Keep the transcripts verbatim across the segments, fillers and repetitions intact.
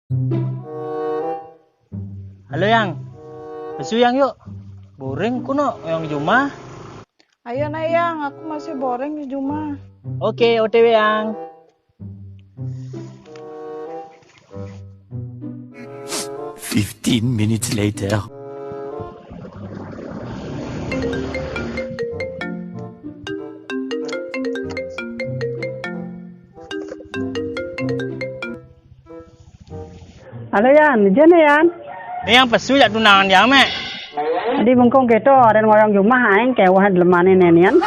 Halo, Yang. Pesu, Yang, yuk. Boring ku no, ngoyong jumah. Ayo na, Yang, aku masih boring di jumah. Oke, O T W, Yang. Fifteen minutes later. Halo, Yan, ijen ne, Yan? Ni Yang pesu jak tunangan Yang, Mek. Di bengkong keto, ada ngoyong jumah aing kewah delemane nenian.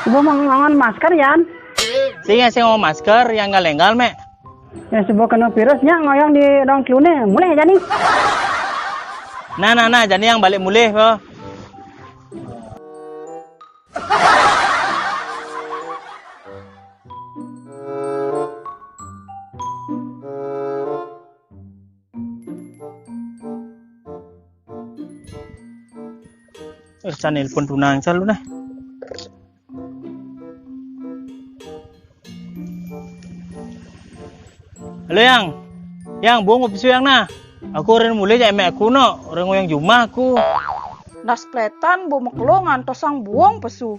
Ibu mangan masker, Yan. Sing ya sing mau masker yang galenggal, Mek. Ya sebab kena virus nya ngoyong di dong kiune, mulih jani. Nah, nah, nah, jani Yang balik mulih, po. Eh, sa nelpon tunang selalu nah. Halo, Yang. Yang, buang pesu Yang nah. Aku orang mulai jak emek aku no, orang ngoyong jumah aku. Nas pletan bu mekelo ngantos sang buang pesu.